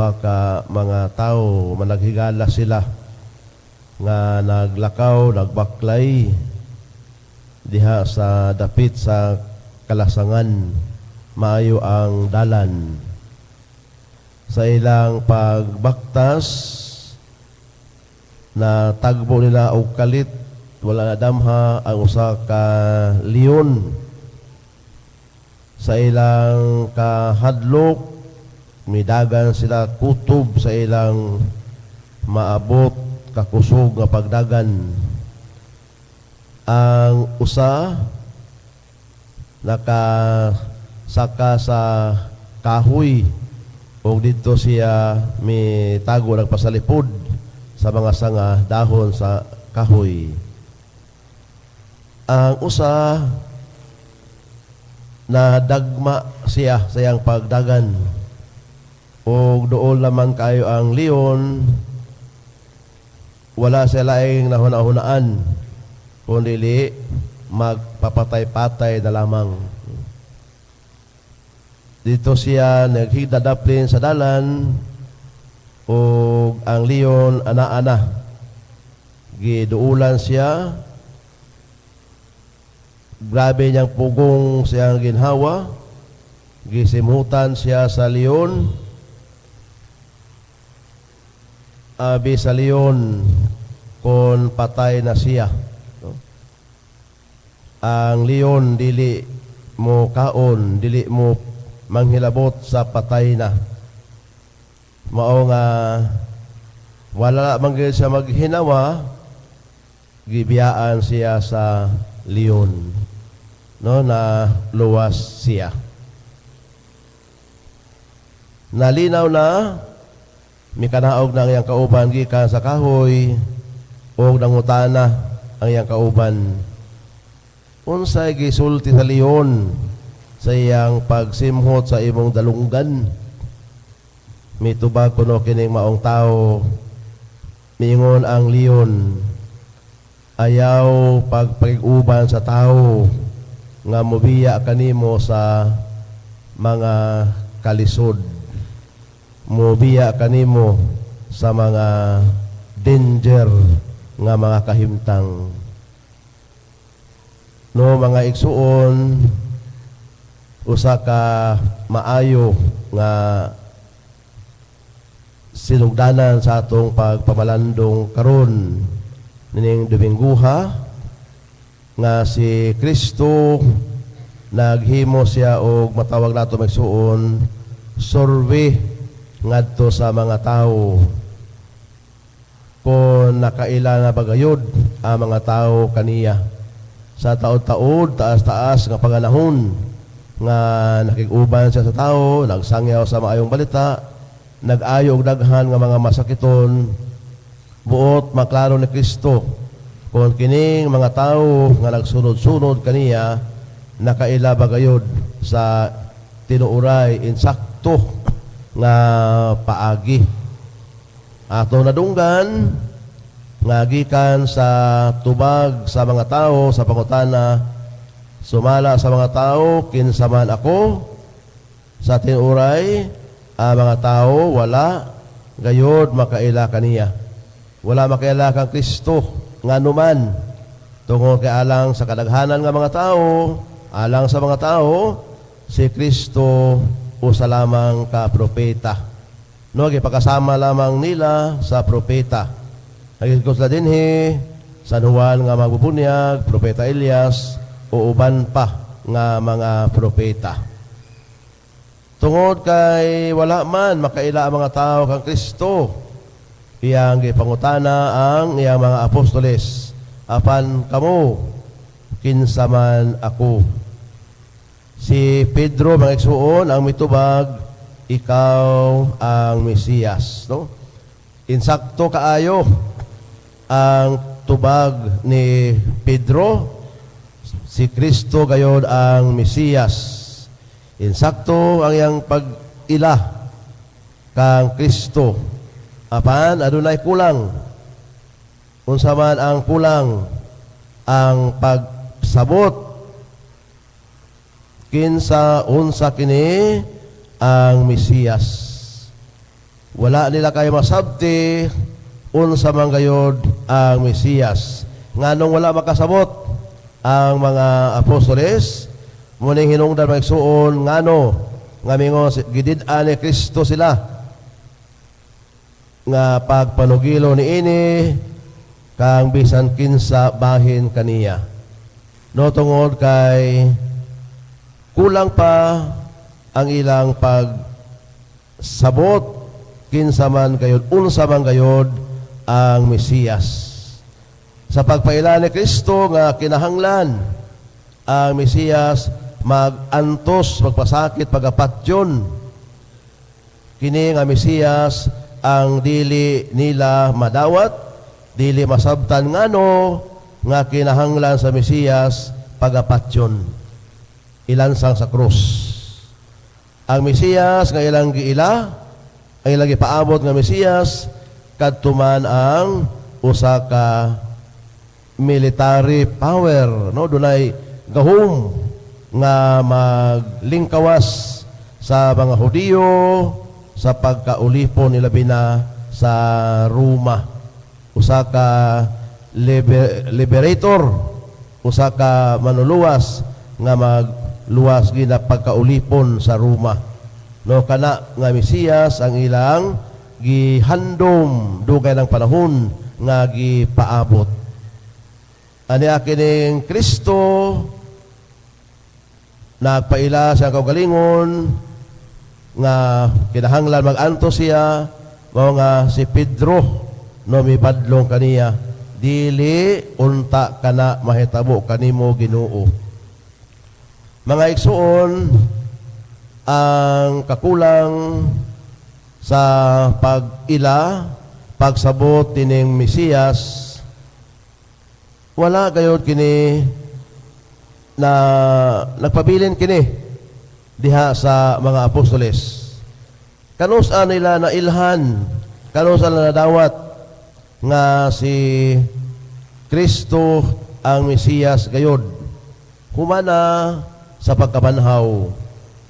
Duha ka mga tawo, managhigala sila nga naglakaw, nagbaklay diha sa dapit sa kalasangan. Maayo ang dalan. Sa ilang pagbaktas, na tagbo nila og kalit, wala na damha ang usa ka leon. Sa ilang kahadlok, midagan sila kutob sa ilang maabot kakusog nga pagdagan. Ang usa nakasaka sa kahoy ug didto siya mitago, nagpasalipod sa mga sanga, dahon sa kahoy. Ang usa, na dagma siya sa iyang pagdagan ug duol naman kayo ang leon. Wala siya laing nahuna-hunaan kung dili magpapatay-patay na lamang. Dito siya naghigda daplin sa dalan ug ang leon ana-ana, giduulan siya. Grabe niyang pugong siyang ginhawa, gisimhutan siya sa leon. Abi sa leon kung patay na siya, no? Ang leon dili mo kaon, dili mo manghilabot sa patay na. Mao nga wala man gyud siya maghinawa, gibiyaan siya sa leon, no, na luwas siya. Nalinaw na, mikanaog na ang iyang kauban gikan sa kahoy ug nangutana ang iyang kauban, "Unsay gisulti sa leon sa iyang pagsimhot sa imong dalunggan?" Mitubag kuno kining maong tao, miingon ang leon, "Ayaw pagpakig-uban sa tao nga mobiya kanimo sa mga kalisod, mobiya kanimo sa mga danger nga mga kahimtang." No, mga igsuon, usa ka maayo nga sinugdanan sa atong pagpamalandong karon nining Domingguha nga si Kristo naghimo siya og matawag nato, mga igsuon, survey ngadto sa mga tao kung nakaila na ba gayod ang mga tao kaniya sa taod-taod, taas-taas nga panganahon nga nakig-uban siya sa tao, nagsangyaw sa maayong balita, nag-ayo og daghan nga mga masakiton. Buot maklaro ni Kristo kung kining mga tao nga nagsunod-sunod kaniya nakaila ba gayod sa tinuuray, insakto nga paagi. Ato nadunggan nga gikan sa tubag sa mga tao sa pangutana, "Sumala sa mga tao, kinsa man ako?" sa tinuuray ang mga tao wala gayod makaila kaniya, wala makaila kang Kristo, nganuman tungod kay alang sa kadaghanan nga mga tao, alang sa mga tao si Kristo usa lamang ka propeta, no? Gipakasama lamang nila sa propeta. Nagigos sila dinhi San Juan nga magbubunyag, Propeta Elias o uban pa nga mga propeta. Tungod kay wala man makaila ang mga tao kang Kristo, iyang gipangutana ang iyang mga apostoles, "Apan kamo, kinsa man ako?" Si Pedro, mga igsuon, ang mitubag, "Ikaw ang Mesiyas." No? Insakto kaayo ang tubag ni Pedro, si Kristo gayod ang Mesiyas. Insakto ang iyang pag-ila kang Kristo. Apan adunay kulang. Unsa man ang kulang? Ang pagsabot kinsa unsa kini ang Mesiyas. Wala nila kayo masabti unsa man gayod ang Mesiyas. Nganong wala makasabot ang mga apostoles? Muning hinungdan, mga igsuon, ngano nga mingon gidid-an ni Kristo sila nga pagpanugilo niini kang bisan kinsa bahin kaniya. No, tungod kay kulang pa ang ilang pag sabot kinsa man gayod, unsa man gayod ang Mesiyas. Sa pagpaila ni Kristo nga kinahanglan ang Mesiyas magantos, magpasakit, pagapatyon, kini nga Mesiyas ang dili nila madawat, dili masabtan ngano nga kinahanglan sa Mesiyas pagapatyon, ilansang sa krus. Ang Mesiyas nga ilang giila, ang ilang gipaabot nga Mesiyas, kadto man ang usa ka military power, no, dunay gahom nga maglingkawas sa mga Hudiyo sa pagkaulipon, ilabi na sa Roma, usa ka liberator, usa ka manuluwas nga magluwas gina pagkaulipon sa Roma, no? Kana nga Mesiyas ang ilang gihandom dugay ng panahon nga gipaabot. Ani kining Kristo nagpaila sa kaugalingon nga kinahanglan mag-antos siya, mao nga si Pedro, no, mibadlong kaniya, "Dili unta kana mahitabo kanimo, Ginoo." Mga igsuon, ang kakulang sa pag-ila, pagsabot nining Mesiyas, wala gayod kini na nagpabilin kini diha sa mga apostoles. Kanus-a nila nailhan, kanus-a nila nadawat nga si Kristo ang Mesiyas gayod? Humana sa pagkabanhaw,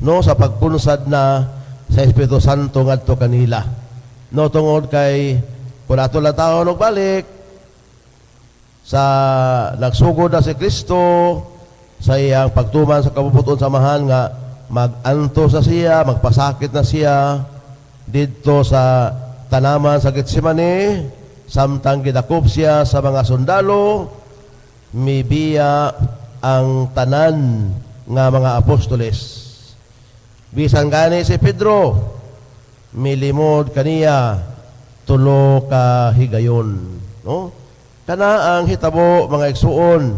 no, sa pagpunsad na sa Espiritu Santo ngadto kanila. No, tungod kay kung ato lang tao balik sa nagsugod na si Kristo sa iyang pagtuman sa kabubut-on sa Amahan nga mag-antos na siya, magpasakit na siya didto sa tanaman sa Getsemane, samtang gidakop siya sa mga sundalo, mibiya ang tanan nga mga apostoles. Bisan gani si Pedro, milimod kaniya tulo ka higayon. No? Kana ang hitabo, mga igsuon,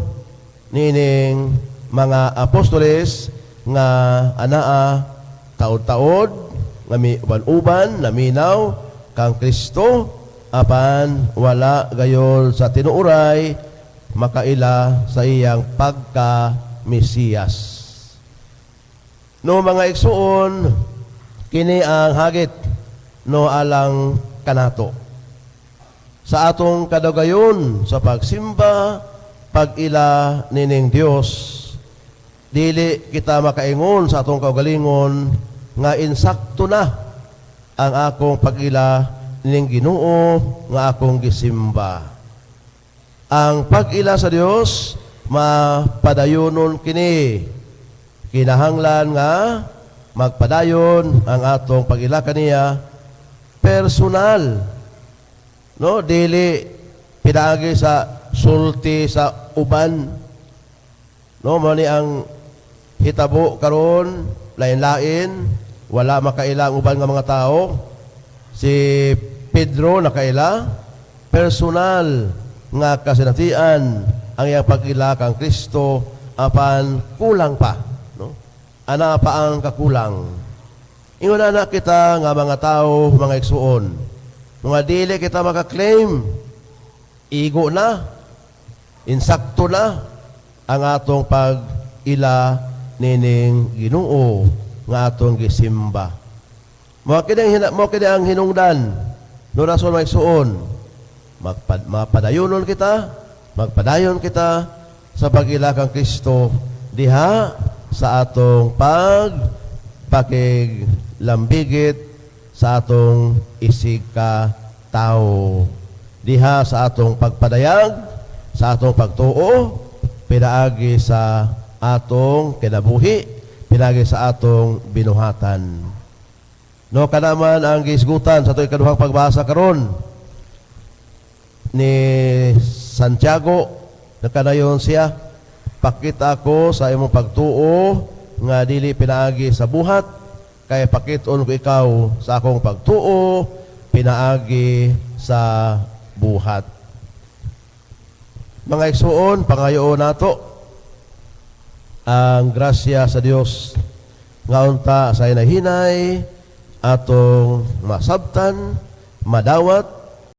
nining mga apostoles nga anaa taod-taod nga mi uban-uban naminaw kang Kristo, apan wala gayon sa tinuuray makaila sa iyang pagka Mesiyas. No, mga igsuon, kini ang hagit, no, alang kanato. Sa atong kadugayon sa pagsimba, pag-ila nining Dios, dili kita makaingon sa atong kaugalingon nga insakto na ang akong pag-ila nining Ginoo nga akong gisimba. Ang pag-ila sa Dios mapadayonon kini. Kinahanglan nga magpadayon ang atong pag-ila kaniya personal. No, dili pinaagi sa sulti sa uban. No, mao ni ang hitabo karon, lain-lain, wala makaila ang uban nga mga tao. Si Pedro nakaila personal nga kasinatian ang iyang pag-ila kang Kristo, apan kulang pa, no? Ana pa ang kakulang. Ingon na kita nga mga tao, mga igsuon, mga dili kita maka-claim igo na, insakto na ang atong pag-ila nining Ginoo nga atong gisimba. Mao kini ang hinungdan. No, rason, mga igsuon, mapadayonon kita, magpadayon kita sa pag-ila kang Kristo diha sa atong pag pakiglambigit. sa atong isig ka tao. Diha sa atong pagpadayag, sa atong pagtuo, pinaagi sa atong kinabuhi, pinaagi sa atong binuhatan. No, kana man ang gihisgutan sa atong ikaduhang pagbasa karon ni Santiago. Nakanayon siya, "Pakita ko sa imong pagtuo nga dili pinaagi sa buhat, kay pakiton ko ikaw sa akong pagtuo pinaagi sa buhat." Mga igsuon, pangayoon nato ang grasya sa Dios nga unta sa hinahinay atong masabtan, madawat.